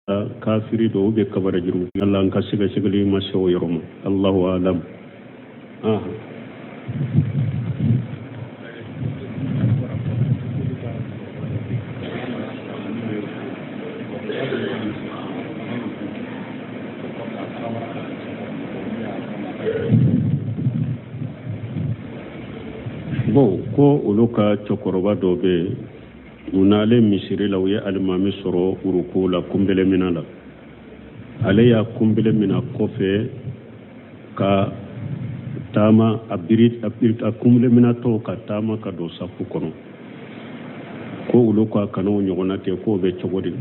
Kafiri don ou bien kabara juru ala n ka sɛgɛsɛgɛli ma se o yɔrɔ ma, Allahu alam. Ah. Bon, ko olu ka cɛkɔrɔba dɔ bɛ yen, u nalen misiri la, u ye alimami sɔrɔ uruku la, kunbele mina la. Ale y'a kunbele mina kɔfɛ ka taama, a biri a kunbele minatɔ ka taama ka don safu kɔnɔ. Ko olu ko a kana o ɲɔgɔnna kɛ, k'o bɛ cogo di?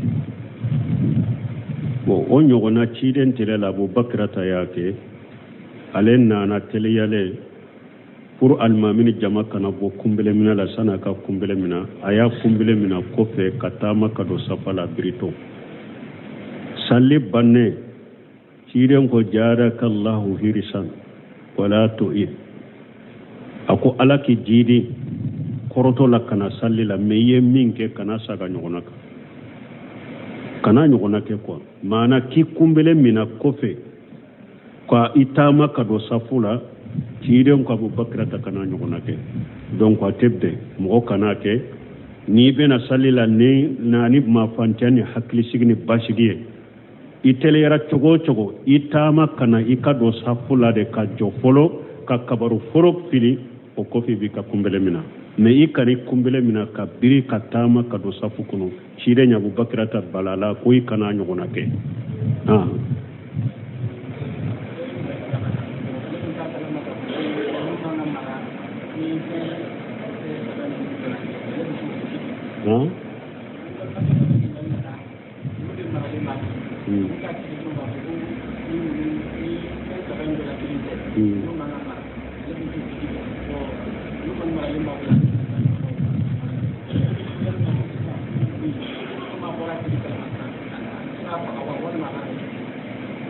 Bon, o ɲɔgɔnna ciden tele la, Abubakar ta y'a kɛ. Ale nana teliyalen pour alimami ni jama kana bɔ kunbele minɛ la san'a ka kunbele minɛ. A y'a kunbele minɛ kɔfɛ ka taama ka don safa la, biritɔ. Sali bannen, ciden ko: jadakallahu hirisan wala tu'id. A ko Ala k'i jidi kɔrɔtɔ la ka na sali la, mais i ye min kɛ, kana saga ɲɔgɔnna kan, kana ɲɔgɔnna kɛ quoi. Maana k'i kunbele minɛ kɔfɛ ka i taama ka don safu la, ciden ko Abubakar ta kana ɲɔgɔnna kɛ. Donc a tɛ bɛn, mɔgɔ kana kɛ. N'i bɛna sali la, ni na ni mafantiya ni hakilisigi ni basigi ye, i teliyara cogo o cogo, i taama ka na i ka don safu la de, ka jɔ fɔlɔ, ka kabaru fɔlɔ fili, o kɔfɛ i b'i ka kunbele minɛ. Mais i kana kunbele minɛ ka biri ka taama ka don safu kɔnɔ. Ciden Abubakar ta balala ko i kana ɲɔgɔnna kɛ. Ah. Hein?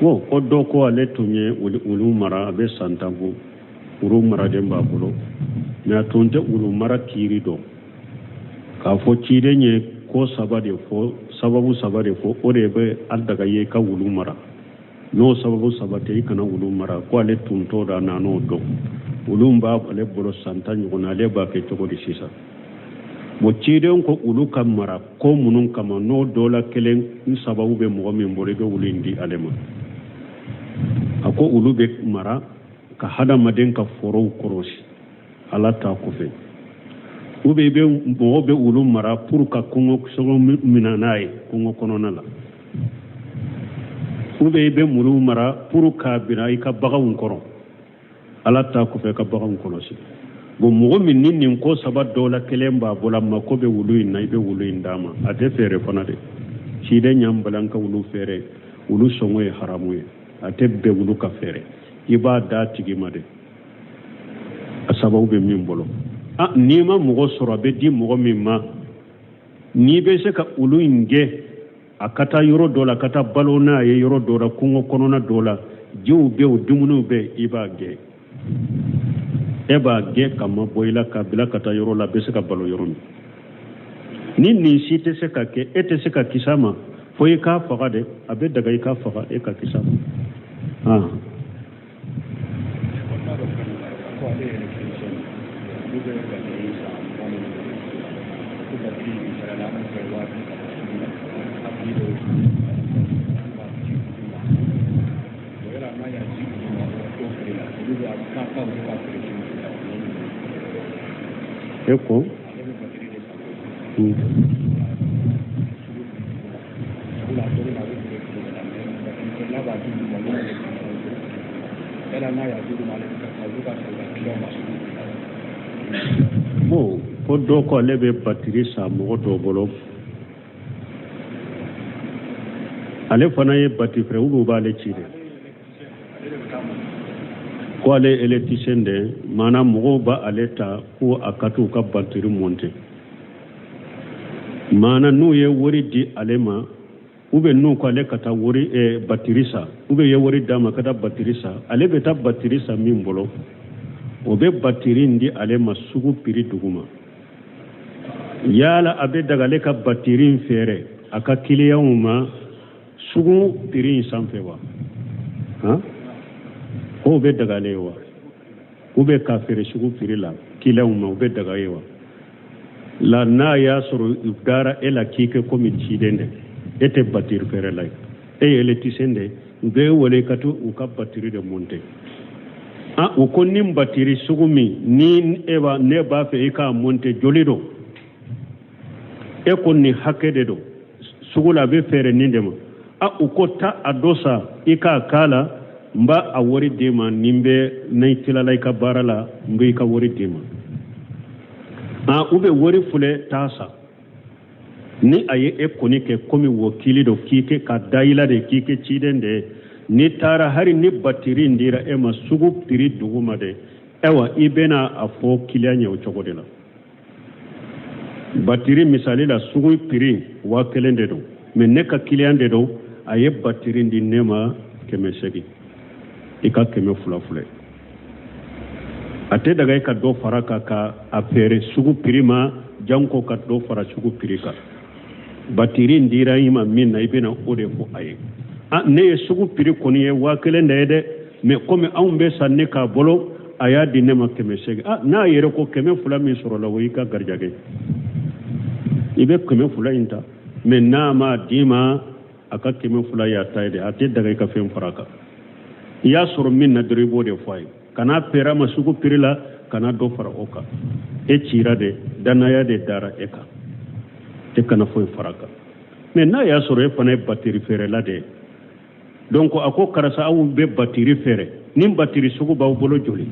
Bon, ko dɔ ko ale tun ye wulu mara, a bɛ san 10 bɔ, wulu maraden b'a bolo, mais a tun tɛ wulu mara kiiri dɔn. K'a fɔ ciden ye ko saba de fɔ, sababu saba de fɔ, o de bɛ a daga ye ka wulu mara. N'o sababu saba tɛ, i kana wulu mara. Ko ale tun t'o dɔn, a nan'o dɔn. Wulu b'a ale bolo san 10 ɲɔgɔn na, ale b'a kɛ cogo di sisan? Bon, ciden ko wulu ka mara ko minnu kama, n'o dɔ la kelen n sababu bɛ mɔgɔ min bolo, i bɛ wulu in di ale ma. A ko wulu bɛ mara ka hadamaden ka forow kɔlɔsi Ala ta kɔfɛ, ou bien i bɛ mɔgɔ bɛ wulu mara pour ka kungo sogo minɛ n'a ye kungo kɔnɔna la, ou bien i bɛ wulu mara pour k'a bila i ka baganw kɔrɔ Ala ta kɔfɛ, ka baganw kɔlɔsi. Bon, mɔgɔ min ni nin ko saba dɔw la kelen b'a bolo, a mako bɛ wulu in na, i bɛ wulu in d'a ma. A tɛ feere fana dɛ. Ciden y'an bala an ka wulu feere, wulu sɔngɔ ye haramu ye. A tɛ bɛn wulu ka feere, i b'a d'a tigi ma de, a sababu bɛ min bolo. A n'i ma mɔgɔ sɔrɔ, a bɛ di mɔgɔ min ma, n'i bɛ se ka wulu in gɛn a ka taa yɔrɔ dɔ la, ka taa balo n'a ye yɔrɔ dɔ la, kungo kɔnɔna dɔ la, jiw bɛ yen, dumuniw bɛ yen, i b'a gɛn. E b'a gɛn ka mabɔ i la, k'a bila ka taa yɔrɔ la a bɛ se ka balo yɔrɔ min. Ni nin si tɛ se ka kɛ, e tɛ se ka kisi a ma, fo i k'a faga de. A bɛ daga i k'a faga, e ka kisi a ma. E ko bon, ko dɔ ko ale bɛ batiri san mɔgɔ dɔ bolo, ale fana ye batiri feere, olu b'ale ci de, ko ale ye électricien de ye. Maana mɔgɔw b'ale ta ko a ka t'u ka batiri monter. Maana n'u ye wari di ale ma, ou bien n'u ko ale ka taa wari batiri san, ou bien ye wari d'a ma ka taa batiri san, ale bɛ taa batiri san min bolo, o bɛ batiri in di ale ma sugu prix duguma. Yala a bɛ daga ale ka batiri in feere a ka kiliyanw ma? Sugu piri in sanfɛ wa? Han, k'o bɛ daga ale ye wa? U bɛ k'a feere sugu piri la kiliyanw ma, u bɛ daga ye wa? La n'a y'a sɔrɔ u dara e la k'i kɛ komi ciden de, e tɛ batiri feerela ye, e ye électricien de ye, u b'e wele ka to u ka batiri de monter. Ah, u ko nin batiri sugu min ni e b'a ne b'a fɛ i k'a monter, joli don? E ko nin hakɛ de don, sugu la a bɛ feere nin de ma. A u ko taa a dɔ san i k'a k'a la, n b'a a wari d'i ma, ni n bɛ n'i tilala i ka baara la, n b'i ka wari d'i ma. A u bɛ wari filɛ, taa san. Ni a ye e kɔni kɛ komi wakili don, k'i kɛ ka da i la de, k'i kɛ ciden de ye, n'i taara hari ni batiri in dira e ma sugu piri duguma de, ayiwa i bɛna a fɔ kiliyan ye o cogo de la. Batiri misali la, sugu piri 1000 de don, mais ne ka kiliyan de don, a ye batiri di ne ma 800, i ka 200 filɛ. A tɛ daga i ka dɔ fara kan ka a feere sugu piri ma, janko ka dɔ fara sugu piri kan. Batiri in dira i ma min na, i bɛna o de fɔ a ye. A ne ye sugu piri kɔni ye 1000 de ye dɛ, mais komi anw bɛ san ne k'a bolo, a y'a di ne ma 800. A n'a yɛrɛ ko 200 min sɔrɔla, o y'i ka garijɛgɛ, i bɛ 200 in ta. Mais n'a m'a d'i ma, a ka 200 y'a ta ye dɛ, a tɛ daga i ka fɛn fara a kan. I y'a sɔrɔ min na dɔrɔn, i b'o de fɔ a ye. Kana feere a ma sugu piri la, kana dɔ fara o kan. E cira de, danaya de dara e kan, e kana foyi fara a kan. Mais n'a y'a sɔrɔ e fana ye batiri feerela de ye, donc a ko karisa, aw bɛ batiri feere, nin batiri sugu b'aw bolo joli?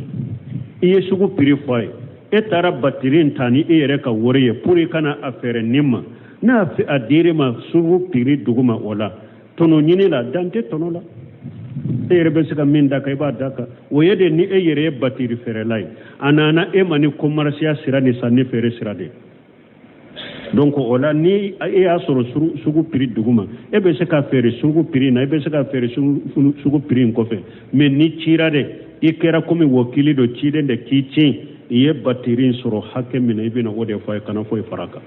I ye sugu piri fɔ a ye, e taara batiri in ta ni e yɛrɛ ka wari ye pour i kana a feere nin ma. N'a a dir'i ma sugu piri duguma, o la tɔnɔ ɲini la, dan tɛ tɔnɔ la. E yɛrɛ bɛ se ka min da kan, i b'a da kan. O ye de ni e yɛrɛ ye batiri feerela ye, a nana e ma ni kɔmarisiya sira ni sanni feere sira de. Donc o la ni e y'a sɔrɔ sugu piri duguma, e bɛ se ka feere sugu piri na, e bɛ se ka feere sugu piri in kɔfɛ. Mais n'i cira de, i kɛra komi wakili dɔ, ciden de k'i ci, i ye batiri in sɔrɔ hakɛ min na, i bɛna o de fɔ a ye, kana foyi fara a kan.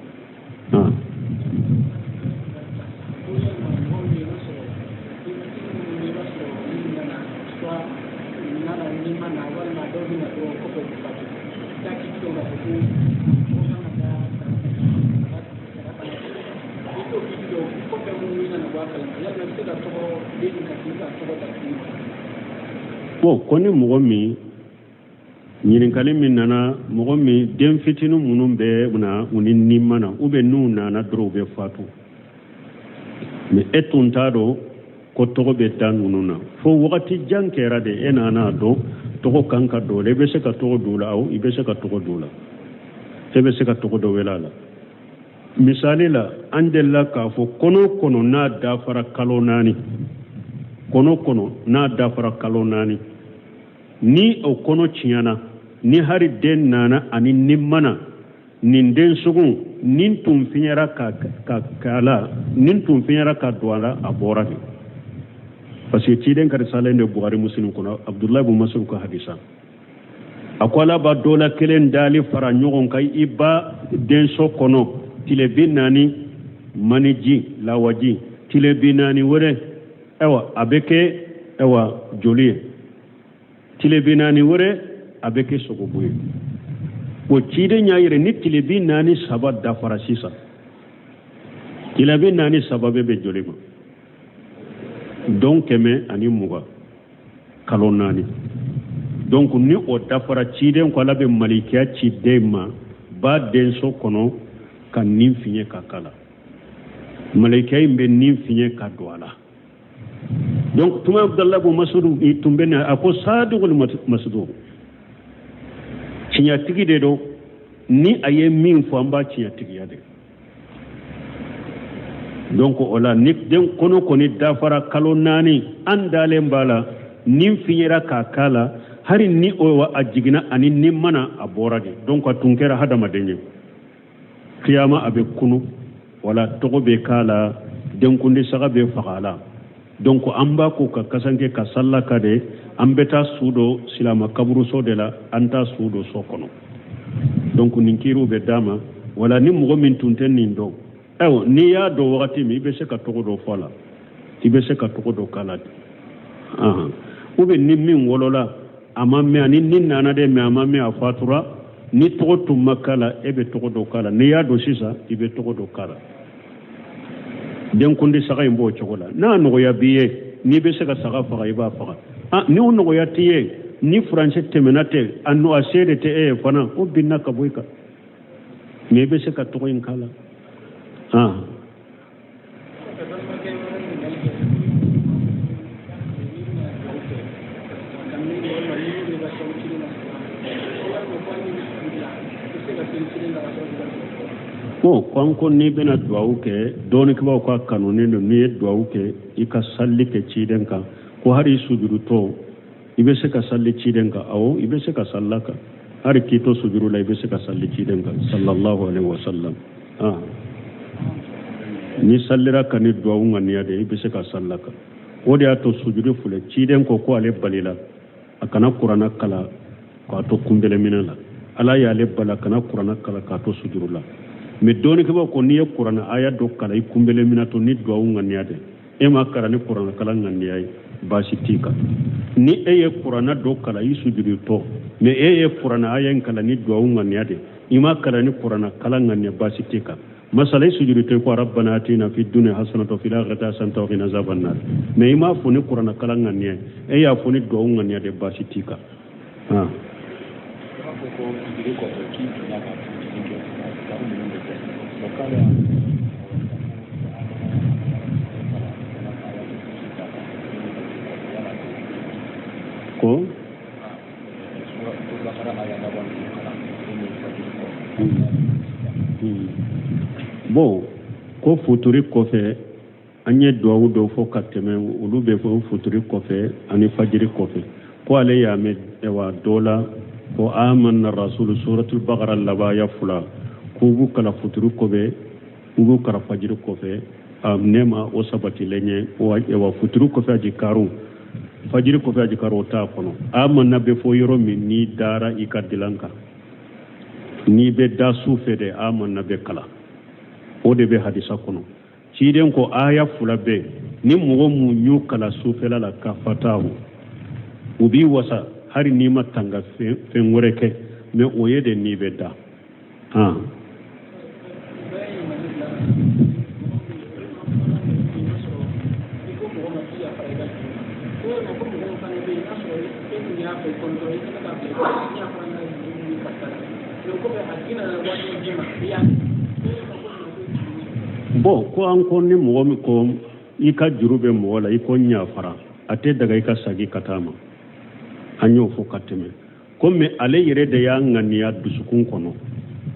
Bon, ko ni mɔgɔ min ɲininkali min nana, mɔgɔ min den fitinin minnu bɛ na u ni ni ma na, ou bien n'u nana dɔrɔn u bɛ fatu, mais e tun t'a dɔn ko tɔgɔ bɛ da ninnu na, fo wagati jan kɛra de e nana a dɔn tɔgɔ kan ka don la, i bɛ se ka tɔgɔ don la? Awɔ, i bɛ se ka tɔgɔ don la, e bɛ se ka tɔgɔ dɔ wele a la. Misali la, an delila k'a fɔ kɔnɔ kɔnɔ n'a dafara kalo 4, kɔnɔ kɔnɔ n'a dafara kalo 4, ni o kɔnɔ tiɲɛna, ni hari den nana ani ni mana nin den sugu nin tun fiɲɛra ka ka k'a la, nin tun fiɲɛra ka don a la, a bɔra de. Parce que ciden ka risala de Buhari Muslim kɔnɔ, Abdulayi bun Masud ka hadisa, a ko Ala b'a dɔ la kelen dali fara ɲɔgɔn kan i ba denso kɔnɔ tile 40, maniji lawaji, tile 40 wɛrɛ, ayiwa a bɛ kɛ ayiwa joli ye, tile 40 wɛrɛ a bɛ kɛ sogobu ye. O ciden y'a yɛrɛ ni tile 43 dafara sisan, tile 43 bɛ bɛn joli ma? Don 120, kalo 4. Donc ni o dafara, ciden ko Ala bɛ malikiya ci den ma ba denso kɔnɔ ka nin fiɲɛ ka k'a la, malikiya in bɛ nin fiɲɛ ka don a la. Donc tuma Abdallah bun Masud tun bɛ na, a ko sadigul masduq, tiɲɛtigi de don, ni a ye min fɔ an b'a tiɲɛtigiya de. Donc o la ni den kɔnɔ kɔni dafara kalo 4, an dalen b'a la, ni fiɲɛra k'a k'a la, hari ni o a jiginna ani ni mana a bɔra de. Donc a tun kɛra hadamaden ye, kiyama a bɛ kunu, wala tɔgɔ bɛ k'a la, denkundi saga bɛ faga a la. Donc an b'a ko ka kasanke ka salla ka de, an bɛ taa su don silama kaburuso de la, an taa su don so kɔnɔ. Donc nin kiiriw bɛ d'a ma. Wala ni mɔgɔ min tun tɛ nin dɔn, ayiwa n'i y'a dɔn wagati min, i bɛ se ka tɔgɔ dɔ fɔ a la. I bɛ se ka tɔgɔ dɔ k'a la. Ou bien ni min wolola a ma mɛn, ani ni nana de mais a ma mɛn, a fatura, ni tɔgɔ tun ma k'a la, e bɛ tɔgɔ dɔ k'a la. N'i y'a dɔn sisan, i bɛ tɔgɔ dɔ k'a la. Denkundi saga in b'o cogo la. N'a nɔgɔya b'i ye, n'i bɛ se ka saga faga, i b'a faga. Ni o nɔgɔya t'i ye, ni furancɛ tɛmɛna tɛ a nɔ, a se de tɛ e ye fana, o binna ka bɔ i kan, mais i bɛ se ka tɔgɔ in k'a la. Ko ko an ko n'i bɛna duwawu kɛ, dɔɔnikɛbaaw ka kanunen don n'i ye duwawu kɛ, i ka salli kɛ ciden kan, ko hali i sujurutɔ i bɛ se ka salli ciden kan. Awɔ, i bɛ se ka salli kan, hali k'i to sujuru la, i bɛ se ka salli ciden kan, sallallahu alaihi wa sallam. N'i sallira kan ni duwawu ŋaniya de, i bɛ se ka salli kan. O de y'a to sujuru filɛ, ciden ko ko ale balila a kana kuranna kalan k'a to kunbɛlɛminɛ la. Ala y'ale bala kana kuranna kalan k'a to sujuru la. Mais dɔɔnikɛbaaw ko n'i ye kuranna aya dɔ kalan i kunbɛlɛminɛ to ni duwawu ŋaniya de, e ma kalan ni kuranna kalan ŋaniya ye, baasi t'i kan. Ni e ye kuranna dɔ kalan i sujurutɔ, mais e ye kuranna aya in kalan ni duwawu ŋaniya de, i ma kalan ni kuranna kalan ŋaniya, baasi t'i kan. Masala i sujurutɔ ko rabbana atina fi dunya hasanatan wa fil akhirati hasanatan wa qina azaban nar, mais i m'a fɔ ni kuranna kalan ŋaniya ye, e y'a fɔ ni duwawu ŋaniya de, baasi t'i kan. Ko bon, ko futuri kɔfɛ, an ye duwawu dɔ fɔ ka tɛmɛ, olu bɛ fɔ futuri kɔfɛ ani fajiri kɔfɛ. Ko ale y'a mɛn wa dɔ la ko amanna rasulu, suratul bakara laban aya 2, k'u b'u kalan futuri kɔfɛ, u b'u kalan fajiri kɔfɛ. Ne ma o sabatilen ye wa futuri kɔfɛ ajikaru, fajiri kɔfɛ ajikaru, o t'a kɔnɔ. Amanna bɛ fɔ yɔrɔ min n'i dara i ka dilan kan, n'i bɛ da su fɛ de, amanna bɛ kalan. O de bɛ hadisa kɔnɔ. Ciden ko aya 2 bɛ ni mɔgɔ mun y'u kalan sufɛla la ka fatahu, u b'i wasa hali n'i ma tanga fɛn wɛrɛ kɛ, mais o ye de n'i bɛ da. Bon, ko an ko ni mɔgɔ min ko i ka juru bɛ mɔgɔ la, i ko n yafara, a tɛ daga i ka sagi ka taa ma. An y'o fɔ ka tɛmɛ. Komi ale yɛrɛ de y'a ŋaniya dusukun kɔnɔ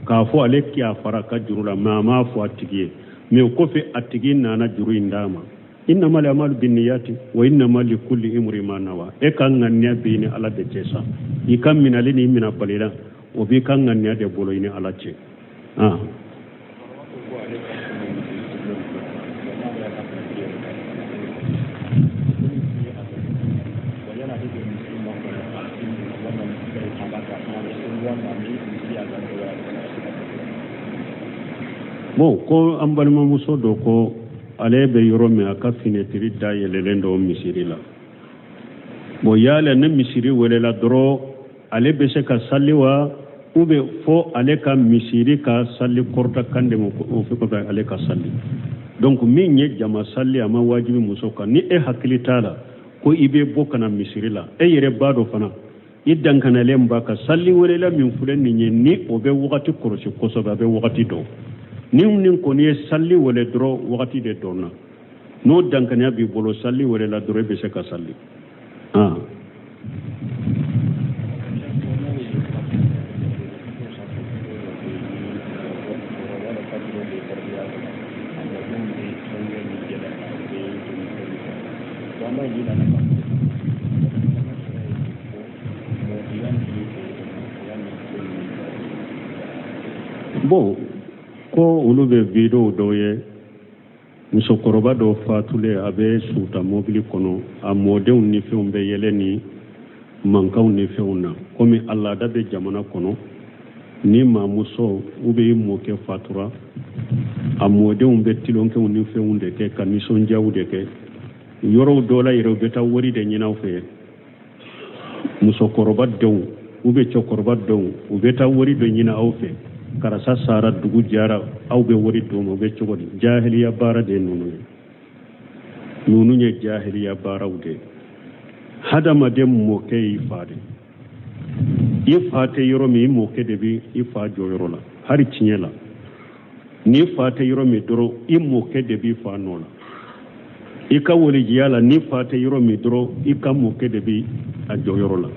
k'a fɔ ale yafara ka juru la, mais a m'a fɔ a tigi ye, mais o kɔfɛ a tigi nana juru in d'a ma. Innamal a'malu binniyati wa innama likulli imri ma nawa. E ka ŋaniya b'i ni Ala de cɛ sa. I ka minali ni mina balila, o b'i ka ŋaniya de bolo i ni Ala cɛ. Bon, ko an balimamuso dɔ ko ale bɛ yɔrɔ min, a ka finɛtiri da yɛlɛlen don misiri la. Bon, yala ni misiri welela dɔrɔn, ale bɛ se ka sali wa, ou bien fo ale ka misiri ka sali kɔrɔta kan de o fɛ kɔfɛ ale ka sali? Donc min ye jama sali, a ma wajibi muso kan. Ni e hakili t'a la ko i bɛ bɔ ka na misiri la, e yɛrɛ b'a dɔn fana i dankanalen b'a ka sali welela min filɛ nin ye, ni o bɛ wagati kɔlɔsi kosɛbɛ, a bɛ wagati dɔn. Ni nin kɔni ye sali wele dɔrɔn, wagati de dɔnna. N'o dankanya b'i bolo, sali welela dɔrɔn, i bɛ se ka sali. Bon, ko olu bɛ video dɔw ye, musokɔrɔba dɔ fatulen, a bɛ suta mobili kɔnɔ, a mɔdenw ni fɛnw bɛ yɛlɛ ni mankanw ni fɛnw na. Komi a laada bɛ jamana kɔnɔ, ni maamuso ou bien i mɔkɛ fatura, a mɔdenw bɛ tilonkɛw ni fɛnw de kɛ ka nisɔndiyaw de kɛ. Yɔrɔw dɔ la yɛrɛ, u bɛ taa wari de ɲini aw fɛ. Musokɔrɔba denw u bɛ cɛkɔrɔba denw, u bɛ taa wari dɔ ɲini aw fɛ. Karisa sara, dugu jɛra, aw bɛ wari d'u ma. U bɛ cogo di? Jahiliya baara de ye ninnu ye. Ninnu ye jahiliya baaraw de ye. Hadamaden mɔkɛ y'i fa de. I fa tɛ yɔrɔ min, i mɔkɛ de bɛ i fa jɔyɔrɔ la. Hali tiɲɛ la, n'i fa tɛ yɔrɔ min dɔrɔn, i mɔkɛ de b'i fa nɔ la. I ka walijiya la, n'i fa tɛ yɔrɔ min dɔrɔn, i ka mɔkɛ de bɛ a jɔyɔrɔ la.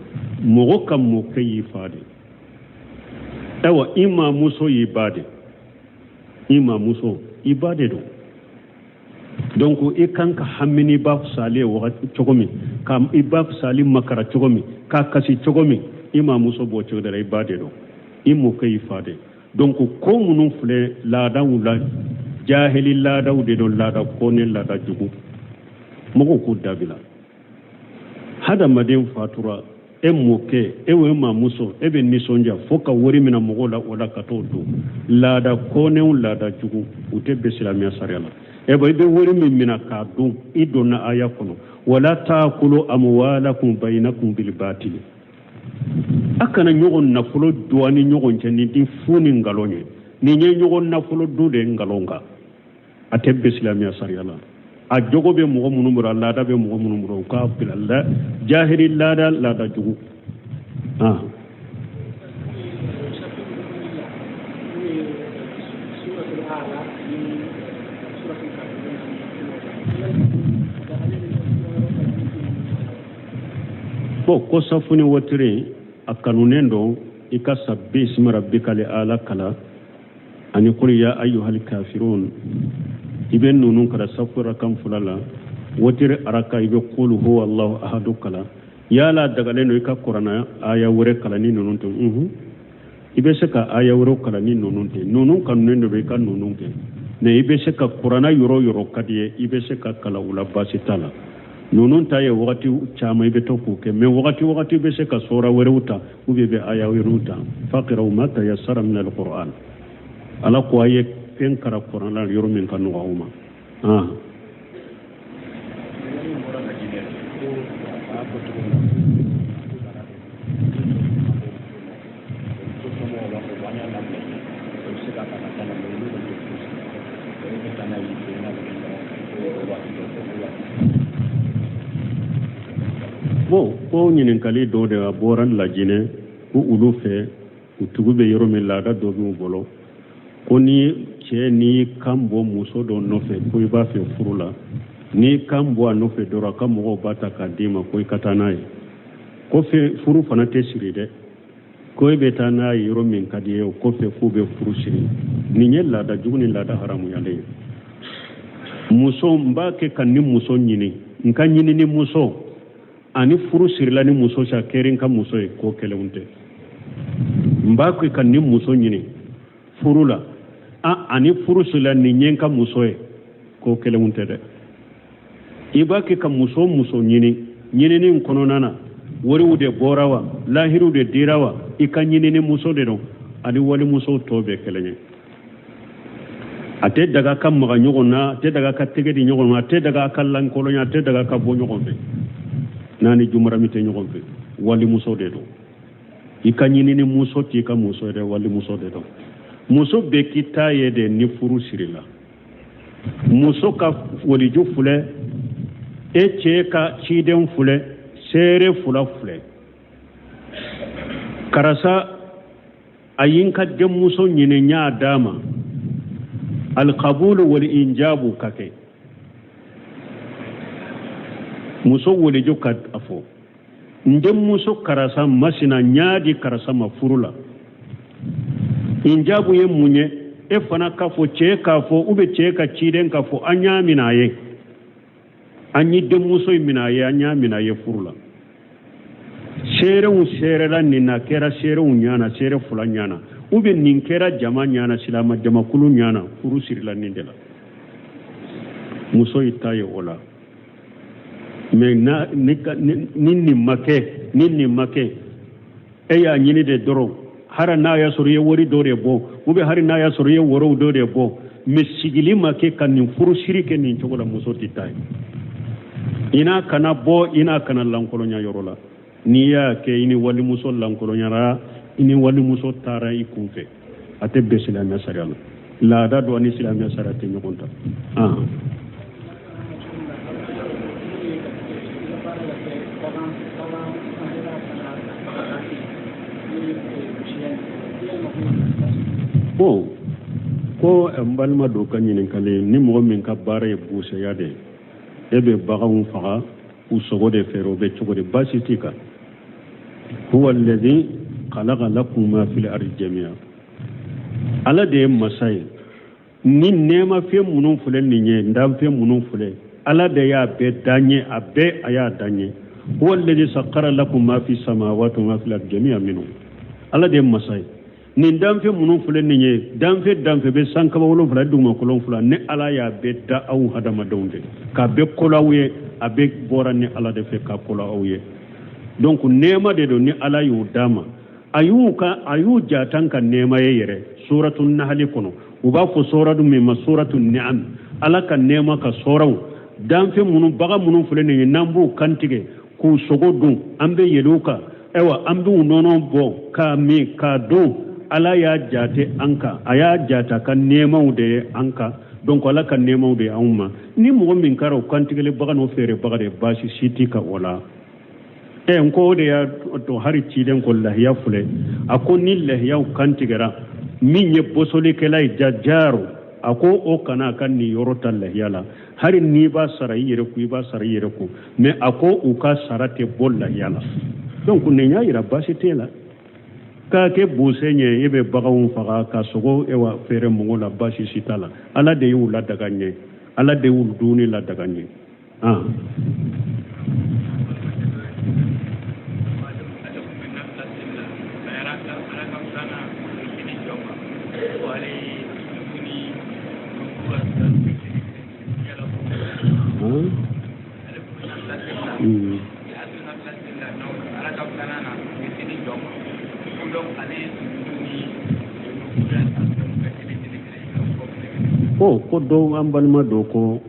Mɔgɔ ka mɔkɛ y'i fa de. Ayiwa, i mamuso y'i ba de. I mamuso i ba de don. Donc i kan ka hami n'i ba sali ye wagati cogo min, ka i ba sali makara cogo min, ka kasi cogo min, i mamuso b'o cogo de la. I ba de don, i mɔkɛ y'i fa de. Donc ko minnu filɛ laadaw la, jahili laadaw de don, laada kɔnɛ, laada jugu, mɔgɔw k'u dabila. Hadamaden fatura, e mɔkɛ, e o e mamuso, e bɛ nisɔndiya fo ka wari minɛ mɔgɔw la o la ka t'o dun. Laada kɔnɛw, laada jugu, u tɛ bɛn silamɛya sariya la. E bɔ, i bɛ wari min minɛ k'a dun, i donna aya kɔnɔ: wala taakulu amwalakum bayinakum bilbatili. A kana ɲɔgɔn nafolo dun a ni ɲɔgɔn cɛ ni di fu ni nkalon ye. Nin ye ɲɔgɔn nafolo dun de ye nkalon kan. A tɛ bɛn silamɛya sariya la. A jogo bɛ mɔgɔ minnu bolo, a laada bɛ mɔgɔ minnu bolo, u k'a bila la jahili laada, laada jugu. Ah. Bon, ko safu ni wotiri, a kanunen don i ka sabbi isma rabbikal ala kalan ani qul ya ayyuhal kafirun. I bɛ ninnu kalan safu rakan fila la. Wotiri araka, i bɛ qul huwa allahu ahadu kalan. Yala dagalen don i ka kuranna aya wɛrɛ kalan ni ninnu tɛ? Unhun, i bɛ se ka aya wɛrɛw kalan ni ninnu tɛ. Ninnu kanunen don i ka ninnu kɛ, mais i bɛ se ka kuranna yɔrɔ yɔrɔ ka di ye, i bɛ se ka kalan u la, baasi t'a la. Ninnu ta ye wagati caman i bɛ to k'o kɛ, mais wagati wagati i bɛ se ka sura wɛrɛw ta ou bien i bɛ aya wɛrɛw ta. Faqra'u ma tayassara min alquran. Ala ko a ye fɛn kalan kuranna la yɔrɔ min ka nɔgɔ aw ma. Ah. Bon, ko ɲininkali dɔ de a bɔra Lajinɛ, ko olu fɛ, u tugu bɛ yɔrɔ min, laada dɔ b'u bolo ko ni cɛ n'i kan bɔ muso dɔ nɔfɛ ko i b'a fɛ furu la, n'i kan bɔ a nɔfɛ dɔrɔn, a ka mɔgɔw b'a ta k'a d'i ma ko i ka taa n'a ye. Ko furu fana tɛ siri dɛ, ko e bɛ taa n'a ye yɔrɔ min ka di ye, o kɔfɛ k'u bɛ furu siri. Nin ye laada jugu ni laada haramuyalen ye. Muso, n b'a kɛ ka ni muso ɲini, n ka ɲini ni muso ani furu sirila ni muso sa kɛra n ka muso ye, ko kelenw tɛ. N b'a kɛ ka ni muso ɲini furu la ani furu sirila nin ye n ka muso ye, ko kelenw tɛ dɛ. I b'a kɛ ka muso muso ɲini, ɲinini in kɔnɔna na, wariw de bɔra wa, lahiriw de dira wa, i ka ɲinini muso de don, ani walimusow tɔ bɛɛ kelen ye. A tɛ daga ka maga ɲɔgɔn na, a tɛ daga ka tɛgɛ di ɲɔgɔn ma, a tɛ daga ka lankolonya, a tɛ daga ka bɔ ɲɔgɔn fɛ n'a ni jumarami tɛ ɲɔgɔn fɛ. Walimuso de don. I ka ɲinini muso t'i ka muso ye dɛ, walimuso de don. Muso bɛ k'i ta ye de ni furu sirila. Muso ka waliju filɛ, e cɛ ka ciden filɛ, seere fila filɛ. Karisa a ye n ka denmuso ɲini, n y'a d'a ma. Alkabulu wal injabu ka kɛ muso waliju ka a fɔ: n denmuso karisa masina, n y'a di karisa ma furu la. Injabu ye mun ye? E fana k'a fɔ, cɛ k'a fɔ, ou bien cɛ ka ciden k'a fɔ: an y'a minɛ a ye, an ye denmuso in minɛ a ye, an y'a minɛ a ye furu la. Seerew seerela nin na, kɛra seerew ɲana, seere fila ɲana, ou bien nin kɛra jama ɲana, silama jamakulu ɲana, furu sirila nin de la. Muso y'i ta ye o la. Mais ni nin ma kɛ, ni nin ma kɛ, e y'a ɲini de dɔrɔn, hali n'a y'a sɔrɔ i ye wari dɔ de bɔ, ou bien hali n'a y'a sɔrɔ i ye worow dɔ de bɔ, mais sigili ma kɛ ka nin furusiri kɛ nin cogo la, muso tɛ taa ye. I n'a kana bɔ, i n'a kana lankolonya yɔrɔ la. N'i y'a kɛ, i ni walimuso lankolonyara, i ni walimuso taara i kun fɛ, a tɛ bɛn silamɛya sariya la. Laada don, ani silamɛya sariya tɛ ɲɔgɔn ta. Bon, ko n balima dɔ ka ɲininkali, ni mɔgɔ min ka baara ye buseya de ye, e bɛ baganw faga, u sogo de feere, o bɛ cogo di? Baasi t'i kan. Huwa alladhi khalaqa lakum ma fil ardi jami'a. Ala de ye masa ye. Ni nɛɛmafɛn minnu filɛ nin ye, danfɛn minnu filɛ, Ala de y'a bɛɛ dan ye, a bɛɛ a y'a dan ye. Huwa alladhi sakhara lakum ma fi samawati wa ma fil ardi jami'a minhu. Ala de ye masa ye. Nin danfɛn minnu filɛ nin ye, danfɛn danfɛn bɛ sankaba wolonfila, dugumakolo fila, ni Ala y'a bɛɛ da aw hadamadenw de k'a bɛɛ kolo aw ye, a bɛɛ bɔra ni Ala de fɛ k'a kolo aw ye. Donc nɛɛma de don ni Ala y'o d'a ma, a y'u ka a y'u jatan ka nɛɛma ye yɛrɛ. Suratu nahali kɔnɔ, u b'a fɔ suratu min ma suratu ni'am, Ala ka nɛɛma ka sɔraw. Danfɛn minnu, bagan minnu filɛ nin ye, n'an b'u kantigɛ k'u sogo dun, an bɛ yɛlɛ u kan, ayiwa an b'u nɔnɔ bɔ k'a min k'a dun, Ala y'a jate an kan, a y'a jate a ka nɛɛmaw de ye an kan. Donc Ala ka nɛɛmaw de ye anw ma. Ni mɔgɔ min kɛra o kantigɛli bagan n'o feere bagan de, baasi si t'i kan o la. Ɛ n ko o de y'a to hari ciden ko lahiya filɛ, a ko ni lahiyaw kantigɛra, min ye bosolikɛla ye, jajaro, a ko o kana a ka niyɔrɔ ta lahiya la. Hari n'i b'a sara i yɛrɛ kun, i b'a sara i yɛrɛ kun, mais a ko u ka sara tɛ bɔ lahiya la. Donc nin y'a yira baasi t'e la k'a kɛ buse ɲɛ, e bɛ baganw faga ka sogo ewa feere mɔgɔw la, baasi si t'a la. Ala de y'u ladaga ɲɛ, Ala de y'u dunni ladaga ɲɛ. Ko dɔw, an balima dɔ ko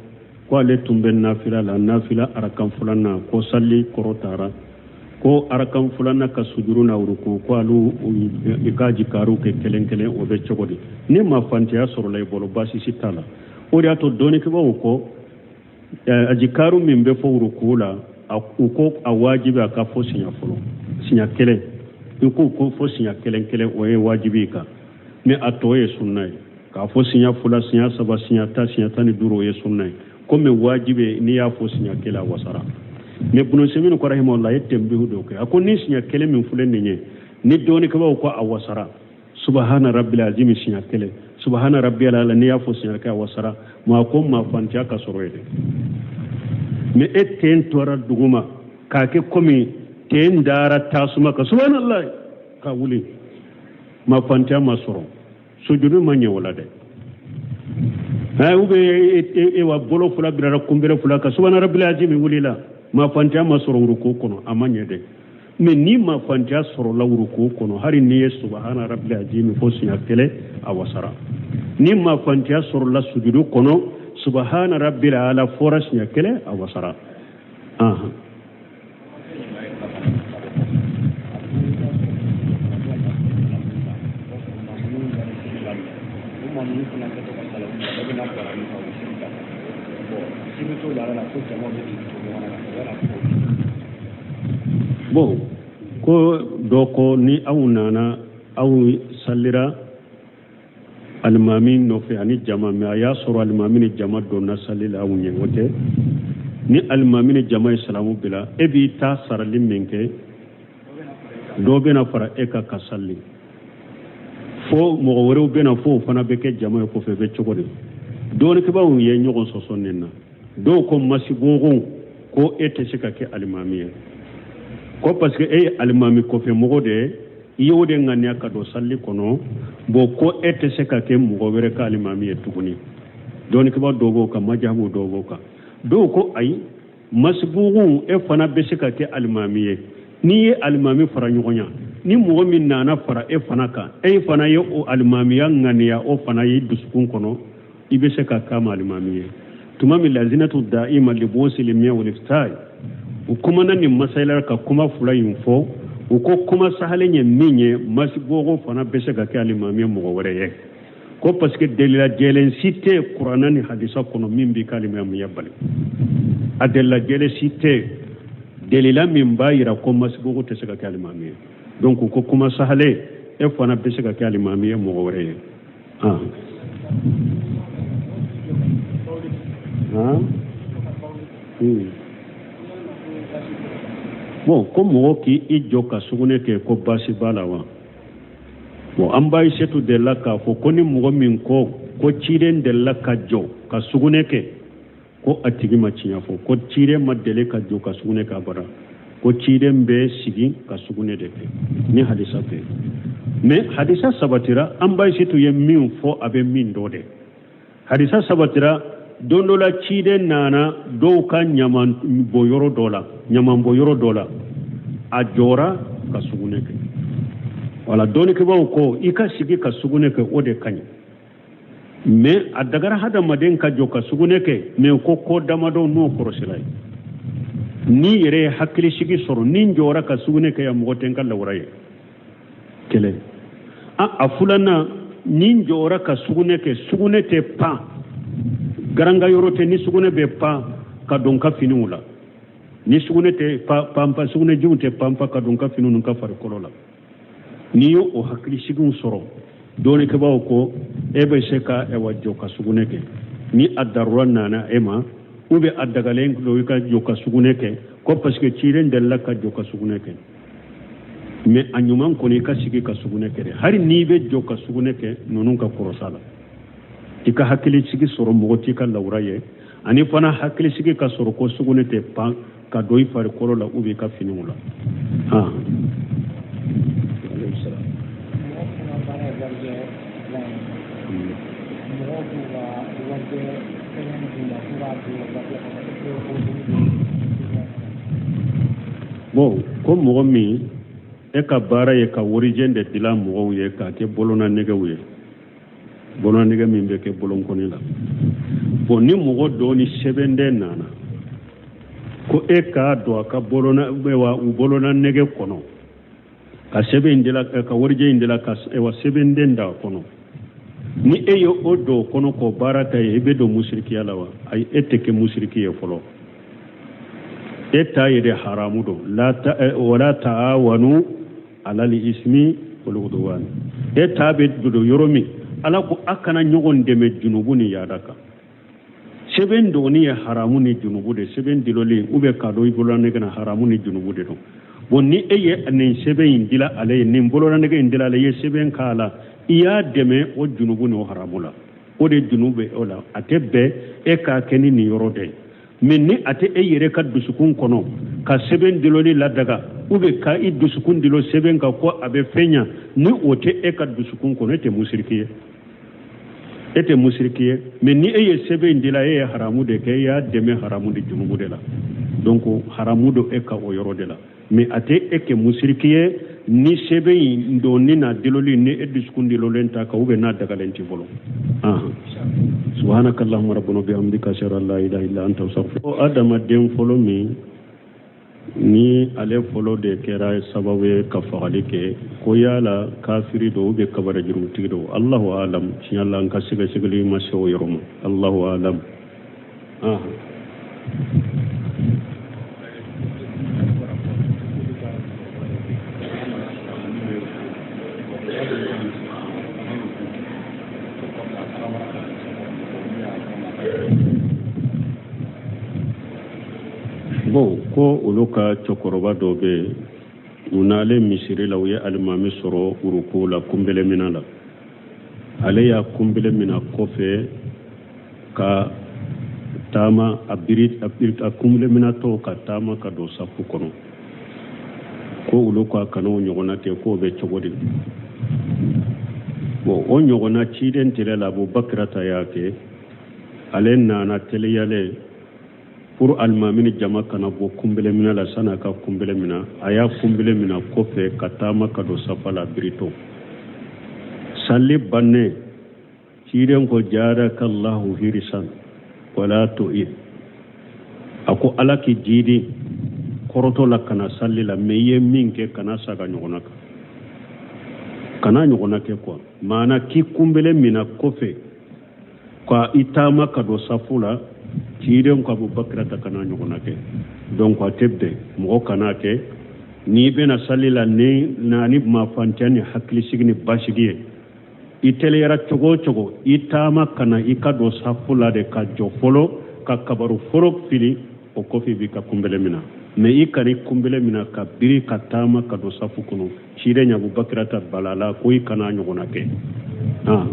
ko ale tun bɛ nafila la, nafila arakan filanan, ko sali kɔrɔtara, ko arakan filanan ka sujuru na uruku, ko alu i ka jikaru kɛ kelen kelen, o bɛ cogo di? Ni ma fantiya sɔrɔla i bolo, baasi si t'a la. O de y'a to dɔnnikɛbaaw ko ajikaru min bɛ fɔ uruku la, u ko a wajibi a ka fɔ siɲɛ fɔlɔ, siɲɛ kelen, i k'u ko fɔ siɲɛ kelen kelen, o ye wajibi i kan, mais a tɔ ye sunna ye. K'a fɔ siɲɛ fila, siɲɛ saba, siɲɛ 10, siɲɛ 15, o ye sunna ye. Komi wajibi, n'i y'a fɔ siɲɛ kelen, a wasara. Mais Ibn Usaymin ko rahimahullah ye tenbihu dɔ kɛ, a ko ni siɲɛ kelen min filɛ nin ye, ni dɔnnikɛbaaw ko a wasara, subahana rabbil azimi siɲɛ kelen, subahana rabbiyal ala, n'i y'a fɔ siɲɛ kelen, a wasara. Ma ko ma fantiya ka sɔrɔ ye dɛ, mais e ten tora duguma k'a kɛ komi ten dara tasuma kan, subhanallah, ka wuli, ma fantiya ma sɔrɔ, sujudu ma ɲɛ o la dɛ. Ou bien e wa bolo fila birara kunbere fila kan, subahana rabbil azimi wulila, ma fantiya ma sɔrɔ uruku kɔnɔ, a ma ɲɛ dɛ. Mais ni ma fantiya sɔrɔla uruku kɔnɔ, hali n'i ye subahana rabbil azimi fo siɲɛ kelen, a wasara. Ni ma fantiya sɔrɔla sujudu kɔnɔ, subahana rabbil ala fɔra siɲɛ kelen, a wasara. Bon, ko dɔ ko ni aw nana, aw salira alimami nɔfɛ ani jama, mais a y'a sɔrɔ alimami ni jama donna sali la aw ɲɛ, o tɛ. Ni alimami ni jama ye salamu bila, e b'i ta sarali min kɛ, dɔ bɛna fara e kan ka sali, fo mɔgɔ wɛrɛw bɛna fo o fana bɛ kɛ jama ye kɔfɛ, bɛ cogo di? Dɔnnikɛbaaw ye ɲɔgɔn sɔsɔ nin na. Dɔw ko masibugu ko e tɛ se ka kɛ alimami ye, ko parce que e ye alimami kɔfɛ mɔgɔ de ye, i y'o de ŋaniya ka don sali kɔnɔ, bon ko e tɛ se ka kɛ mɔgɔ wɛrɛ ka alimami ye tuguni. Dɔnnikɛbaa dɔw b'o kan, majabu dɔw b'o kan. Dɔw ko ayi, masibugu e fana bɛ se ka kɛ alimami ye. N'i ye alimami fara ɲɔgɔn kan, ni mɔgɔ min nana fara e fana kan, e fana ye o alimamiya ŋaniya, o fana y'i dusukun kɔnɔ, i bɛ se ka k'a ma alimami ye. Tuma min lazinatu da'ima li buhusil ilmiya wal iftai, u kumana nin masala ka kuma fila in fɔ. U ko kuma sahalen ye min ye, masibogo fana bɛ se ka kɛ alimami ye mɔgɔ wɛrɛ ye, ko parce que delila jɛlen si tɛ kuranɛ ni hadisa kɔnɔ min b'i ka alimamiya bali. A delila jɛlen si tɛ delila min b'a yira ko masibogo tɛ se ka kɛ alimami ye. Donc ko kuma sahalen, e fana bɛ se ka kɛ alimami ye mɔgɔ wɛrɛ ye. Ah. Ah. Bon, ko mɔgɔ k'i jɔ ka sugunɛ kɛ, ko baasi b'a la wa? Bon, an ba Ayisetu delila k'a fɔ ko ni mɔgɔ min ko ko ciden delila ka jɔ ka sugunɛ kɛ, ko a tigi ma tiɲɛ fɔ, ko ciden ma deli ka jɔ ka sugunɛ kɛ abada, ko ciden bɛ sigi ka sugunɛ de kɛ. Ni hadisa bɛ, mais hadisa sabatira, an ba Ayisetu ye min fɔ, a bɛ min dɔn de. Hadisa sabatira, don dɔ la ciden nana dɔw ka ɲaman bɔ yɔrɔ dɔ la, ɲaman bɔ yɔrɔ dɔ la, a jɔra ka sugunɛ kɛ. Wala dɔnnikɛbaaw ko i ka sigi ka sugunɛ kɛ, o de ka ɲi, mais a dagara hadamaden ka jɔ ka sugunɛ kɛ, mais ko ko damadɔ n'o kɔrɔsira ye, n'i yɛrɛ ye hakilisigi sɔrɔ, ni n jɔra ka sugunɛ kɛ yan, mɔgɔ tɛ n ka lawura ye, kelen. A filanan, ni n jɔra ka sugunɛ kɛ, sugunɛ tɛ pan garanga yɔrɔ tɛ, ni sugunɛ bɛ pan ka don n ka finiw la, ni sugunɛ tɛ panpa, sugunɛjiw tɛ panpa ka don n ka finiw ni n ka farikolo la, n'i y'o o hakilisigiw sɔrɔ, dɔnnikɛbaaw ko e bɛ se ka ɛwa jɔ ka sugunɛ kɛ ni a darura nana e ma, ou bien a dagalen don i ka jɔ ka sugunɛ kɛ, ko parce que ciden delila ka jɔ ka sugunɛ kɛ. Mais a ɲuman kɔni, i ka sigi ka sugunɛ kɛ dɛ. Hali n'i bɛ jɔ ka sugunɛ kɛ, ninnu ka kɔrɔsa la, i ka hakilisigi sɔrɔ mɔgɔ t'i ka lawura ye, ani fana hakilisigi ka sɔrɔ ko sugunɛ tɛ pan ka don i farikolo la ou bien i ka finiw la. Han, bon, ko mɔgɔ min e ka baara ye ka warijɛ de dilan mɔgɔw ye k'a kɛ bolona nɛgɛw ye, bolona nɛgɛ min bɛ kɛ bolonkɔni la. Bon, ni mɔgɔ dɔ ni sɛbɛnden nana ko e k'a don a ka bolona wa u bolona nɛgɛ kɔnɔ, ka sɛbɛn in dila, ka warijɛ in dila, ka wa sɛbɛnden d'a kɔnɔ, ni e ye o don o kɔnɔ k'o baara kɛ ye, i bɛ don musirikiya la wa? Ayi, e tɛ kɛ musiriki ye fɔlɔ. E ta ye de haramu don. Wala taawanu alal ismi wal udwan. E ta bɛ don yɔrɔ min, Ala ko a kana ɲɔgɔn dɛmɛ junubu ni yaada kan. Sɛbɛn donni ye haramu ni junubu de. Sɛbɛn diloli ou bien k'a don i bololanɛgɛ na, haramu ni junubu de don. Bon, ni e ye nin sɛbɛn in dila ale ye, nin bololanɛgɛ in dila ale ye, sɛbɛn k'a la, i y'a dɛmɛ o junubu ni o haramu la. O de junubu bɛ o la. A tɛ bɛn e k'a kɛ ni nin yɔrɔ de ye. Mais ni a tɛ e yɛrɛ ka dusukun kɔnɔ ka sɛbɛn diloli ladaga, ou bien ka i dusukun dilo sɛbɛn kan ko a bɛ fɛn ɲa, ni o tɛ e ka dusukun kɔnɔ, e tɛ musiriki ye, e tɛ musiriki ye. Mais ni e ye sɛbɛn in dila, e ye haramu de kɛ, e y'a dɛmɛ haramu de junubu de la. Donc haramu don e ka o yɔrɔ de la, mais a tɛ e kɛ musiriki ye ni sɛbɛn in donni n'a diloli, ni e dusukun dilolen t'a kan ou bien n'a dagalen t'i bolo. Subhanaka allahumma rabbana bihamdika, ashhadu an la ilaha illa anta, astaghfiruka. Adamaden fɔlɔ min ni ale fɔlɔ de kɛra sababu ye ka fagali kɛ, ko yala kafiri don ou bien kabara jurumutigi don? Allahu alam. Tiɲɛ la, n ka sɛgɛsɛgɛli ma se o yɔrɔ ma. Allahu alam. Bon, ko olu ka cɛkɔrɔba dɔ bɛ yen, u nalen misiri la, u ye alimami sɔrɔ uruku la, kunbele mina la. Ale y'a kunbele mina kɔfɛ ka taama, a biri a kunbele minatɔ ka taama ka don safu kɔnɔ, ko olu ko a kana o ɲɔgɔnna kɛ, k'o bɛ cogo di? Bon, o ɲɔgɔnna ciden tele la, Abubakar ta y'a kɛ. Ale nana teliyalen pour alimami ni jama kana bɔ kunbele minɛ la san'a ka kunbele minɛ. A y'a kunbele minɛ kɔfɛ ka taama ka don safa la, biritɔ. Sali bannen, ciden ko jadakallahu hirisan. wala tu'id. A ko Ala k'i jiidi kɔrɔtɔ la ka na sali la, mais i ye min kɛ kana sag'a ɲɔgɔnna kan, kana ɲɔgɔnna kɛ quoi. Maana k'i kunbele mina kɔfɛ ka i taama ka don safu la, ciden ko Abubakar ta kana ɲɔgɔnna kɛ. Donc a tɛ bɛn mɔgɔ kana kɛ. N'i bɛna sali la ni na ni mafantiya ni hakilisigi ni basigi ye, i teliyara cogo o cogo, i taama ka na i ka don safu la de ka jɔ fɔlɔ ka kabaru fɔlɔ fili, o kɔfɛ i b'i ka kunbele mina. Mais i kana i kunbele mina ka biri ka taama ka don safu kɔnɔ. Ciden Abubakar ta balala ko i kana ɲɔgɔnna kɛ. Ah.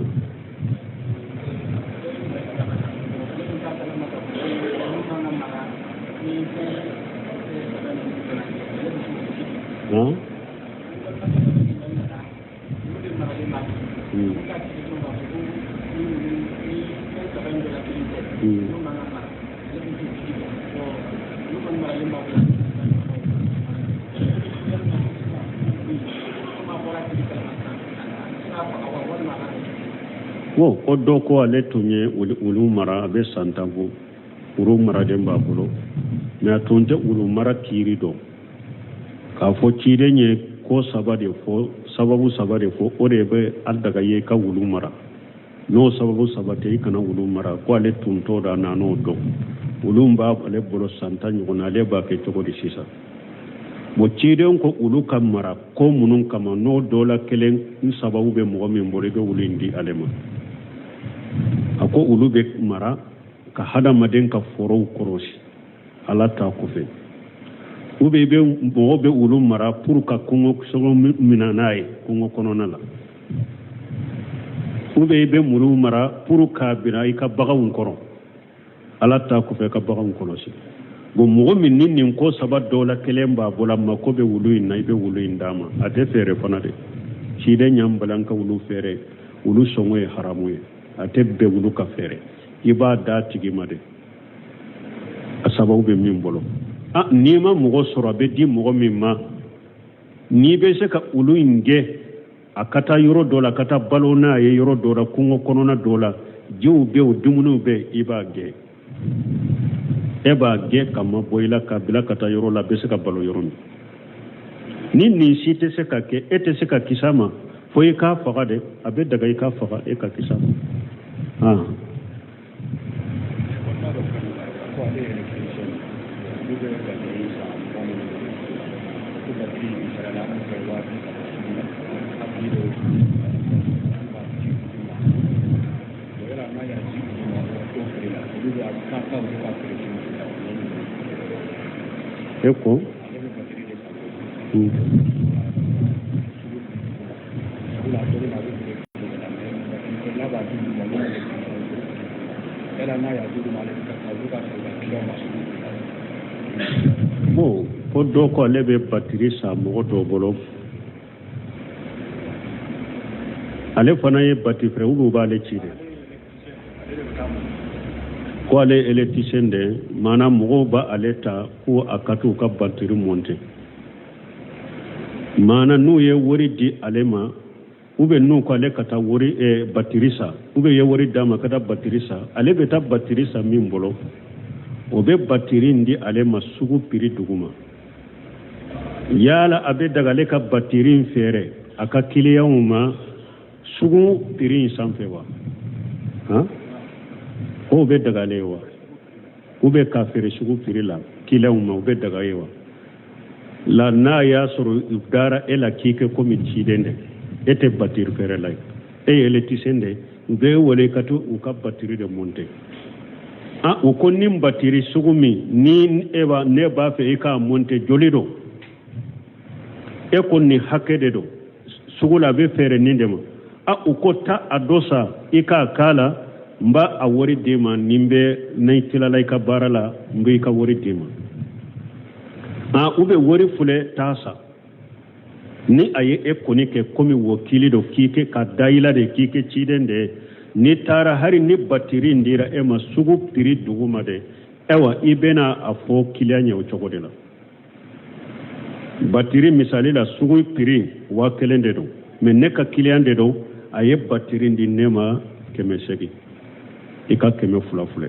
Hein? Hmm. Hmm. Wo ko dɔ ko ale tun ye wulu mara, a bɛ san 10 bɔ, wulu maraden b'a bolo, mais a tun tɛ wulu mara kiiri dɔn. K'a fɔ ciden ye ko saba de fɔ, sababu saba de fɔ, o de bɛ a daga ye ka wulu mara. N'o sababu saba tɛ, i kana wulu mara. Ko ale tun t'o dɔn, a nan'o dɔn. Wulu b'a ale bolo san 10 ɲɔgɔn na, ale b'a kɛ cogo di sisan? Bon, ciden ko wulu ka mara ko minnu kama, n'o dɔ la kelen n sababu bɛ mɔgɔ min bolo, i bɛ wulu in di ale ma. A ko wulu bɛ mara ka hadamaden ka forow kɔrɔsi Ala ta kɔfɛ, ou bien i bɛ mɔgɔ bɛ wulu mara pour ka kungo sogo minɛ n'a ye kungo kɔnɔna la, ou bien i bɛ wulu mara pour k'a bila i ka baganw kɔrɔ Ala ta kɔfɛ, ka baganw kɔlɔsi. Bon, mɔgɔ min ni nin ko saba dɔ la kelen b'a bolo, a mako bɛ wulu in na, i bɛ wulu in d'a ma. A tɛ feere fana de. Ciden y'an bala an ka wulu feere, wulu sɔngɔ ye haramu ye. A tɛ bɛn wulu ka feere, i b'a d'a tigi ma de, a sababu bɛ min bolo. A n'i ma mɔgɔ sɔrɔ a bɛ di mɔgɔ min ma, n'i bɛ se ka wulu in gɛn a ka taa yɔrɔ dɔ la, ka taa balo n'a ye yɔrɔ dɔ la, kungo kɔnɔna dɔ la, jiw bɛ yen, dumuniw bɛ yen, i b'a gɛn, e b'a gɛn ka mabɔ i la k'a bila ka taa yɔrɔ la a bɛ se ka balo yɔrɔ min. Ni nin si tɛ se ka kɛ, e tɛ se ka kisi a ma, fo i k'a faga de. A bɛ daga i k'a faga, e ka kisi a ma. E ko bon, ko dɔ ko ale bɛ batiri san mɔgɔ dɔ bolo, ale fana ye batiri feere, olu b'ale ci de ko ale ye électricien de ye. Maana mɔgɔw b'ale ta ko a ka t'u ka batiri monter. Maana n'u ye wari di ale ma, ou bien n'u ko ale ka taa wari batiri san, ou bien ye wari d'a ma ka taa batiri san, ale bɛ taa batiri san min bolo, o bɛ batiri in di ale ma sugu prix duguma. Yala a bɛ daga ale ka batiri in feere a ka kiliyanw ma sugu prix in sanfɛ wa? Han, k'o bɛ daga ale ye wa? Ou bien k'a feere sugu prix la kiliyanw ma, o bɛ daga ye wa? La n'a y'a sɔrɔ u dara e la k'i kɛ komi ciden de, e tɛ batiri feerela ye, e ye électricien de ye, u b'e wele ka to u ka batiri de monter. Ah, u ko nin batiri sugu min ni e b'a ne b'a fɛ i k'a monter, joli don? E ko nin hakɛ de don, sugu la a bɛ feere nin de ma. A u ko taa a dɔ san i k'a k'a la, n b'a a wari d'i ma, ni n bɛ n'i tilala i ka baara la, n b'i ka wari d'i ma. A u bɛ wari filɛ, taa san. Ni a ye e kɔni kɛ komi wakili don, k'i kɛ ka da i la de, k'i kɛ ciden de ye, n'i taara hali ni batiri in dira e ma sugu prix duguma de, ayiwa i bɛna a fɔ kiliyan ye o cogo de la. Batiri misali la, sugu prix 1000 de don, mais ne ka kiliyan de don, a ye batiri di ne ma 800, i ka 200 filɛ.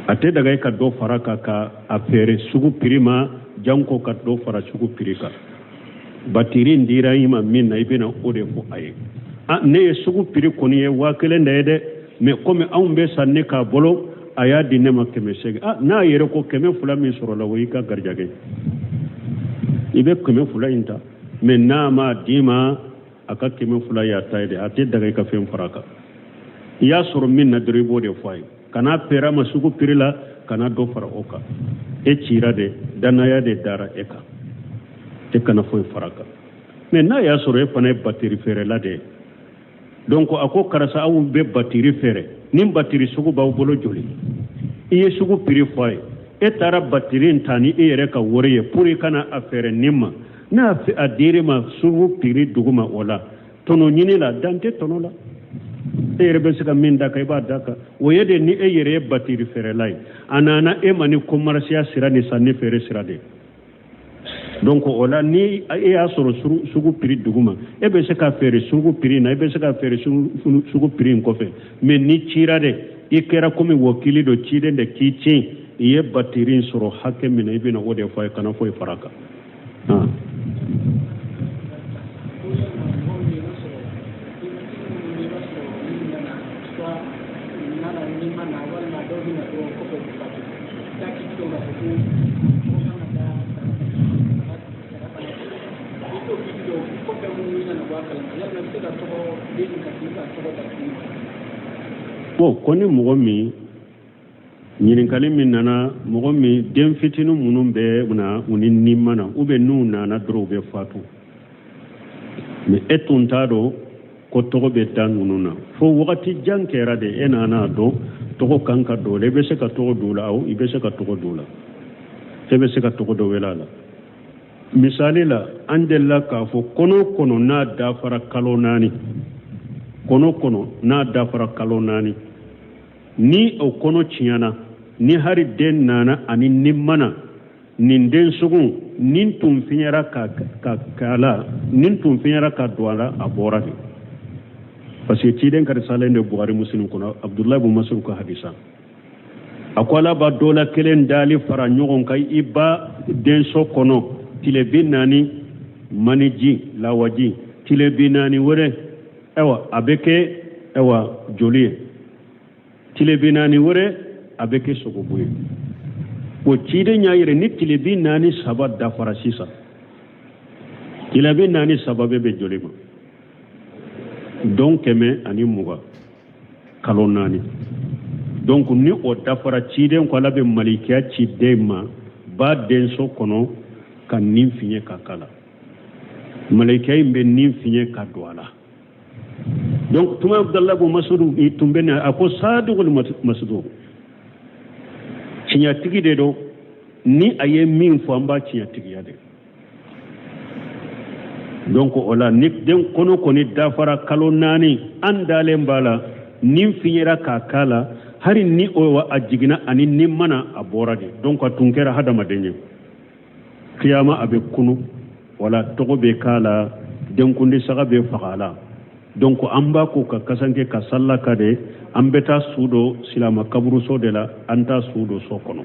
A tɛ daga e ka dɔ fara kan ka a feere sugu prix ma, janko ka dɔ fara sugu prix kan. Batiri in dira i ma min na, i bɛna o de fɔ a ye. Ne ye sugu prix kɔni ye 1000 de ye dɛ, mais komi anw bɛ san ne k'a bolo, a y'a di ne ma 800. N'a yɛrɛ ko 200 min sɔrɔla, o y'i ka garijɛgɛ, i bɛ 200 in ta. Mais n'a ma d'i ma, a ka 200 y'a ta ye dɛ. A tɛ daga i ka fɛn fara a kan. I y'a sɔrɔ min na dɔrɔn, i b'o de fɔ a ye. Kana feere a ma sugu prix la, kana dɔ fara o kan. E cira de, dannaya de dara e kan, e kana foyi fara a kan. Mais n'a y'a sɔrɔ e fana ye batiri feerela de ye, donc a ko karisa, aw bɛ batiri feere, nin batiri sugu b'aw bolo joli? I ye sugu prix fɔ a ye. E taara batiri in ta ni e yɛrɛ ka wari ye pour i kana a feere nin ma. N'a a dir'i ma sugu prix duguma, o la tɔnɔ ɲini la, dan tɛ tɔnɔ la. E yɛrɛ bɛ se ka min da kan, i b'a da kan. O ye de ni e yɛrɛ ye batiri feerela ye, a nana e ma ni commerce sira ni sanni feere sira de. Donc o la, ni e y'a sɔrɔ sugu prix duguma, e bɛ se ka feere sugu prix na, i bɛ se ka feere sugu prix in kɔfɛ. Mais ni cira de, i kɛra komi wakili dɔ ciden de k'i ci, i ye batiri in sɔrɔ hakɛ min na, i bɛna o de fɔ a ye, kana foyi fara a kan. Bon, ko ni mɔgɔ min ɲininkali min nana, mɔgɔ min den fitinin minnu bɛ na u ni ni ma na, ou bien n'u nana dɔrɔn u bɛ fatu, mais e tun t'a dɔn ko tɔgɔ bɛ da ninnu na, fo wagati jan kɛra de e nana a dɔn tɔgɔ kan ka don o la, i bɛ se ka tɔgɔ don o la? Awɔ, i bɛ se ka tɔgɔ don o la, e bɛ se ka tɔgɔ dɔ wele a la. Misali la, an delila k'a fɔ kɔnɔ kɔnɔ n'a dafara kalo 4, kɔnɔ kɔnɔ n'a dafara kalo 4, ni o kɔnɔ tiɲɛna, ni hari den nana ani ni mana nin den sugu nin tun fiɲɛra ka ka k'a la, nin tun fiɲɛra ka don a la, a bɔra de. Parce que ciden ka risala de Buhari Muslim kɔnɔ, Abdulayi bun Masud ka hadisa, a ko Ala b'a dɔ la kelen dali fara ɲɔgɔn kan i ba denso kɔnɔ tile 40, maniji lawaji, tile 40 wɛrɛ, ayiwa, a bɛ kɛ, ayiwa, joli ye, tile 40 wɛrɛ, a bɛ kɛ sogobu ye. O ciden y'a yɛrɛ ni tile 43 dafara sisan, tile 43 bɛ bɛn joli ma? Don 120, kalo 4. Donc ni o dafara, ciden ko Ala bɛ malikiya ci den ma ba denso kɔnɔ ka nin fiɲɛ ka k'a la. Malikiya in bɛ nin fiɲɛ ka don a la. Donc tuma Abdallah bun Masudu tun bɛ na, a ko sadigul masudu, tiɲɛtigi de don, ni a ye min fɔ, an b'a tiɲɛtigiya de. Donc o la, ni den kɔnɔ kɔni dafara kalo 4, an dalen b'a la, ni fiɲɛra k'a k'a la, hari ni o a jiginna ani ni mana, a bɔra de. Donc a tun kɛra hadamaden ye, kiyama a bɛ kunu, wala tɔgɔ bɛ k'a la, denkundi saga bɛ faga a la. Donc an b'a ko ka kasanke ka salla ka de, an bɛ taa su don silama kaburuso de la, an t'a su don so kɔnɔ.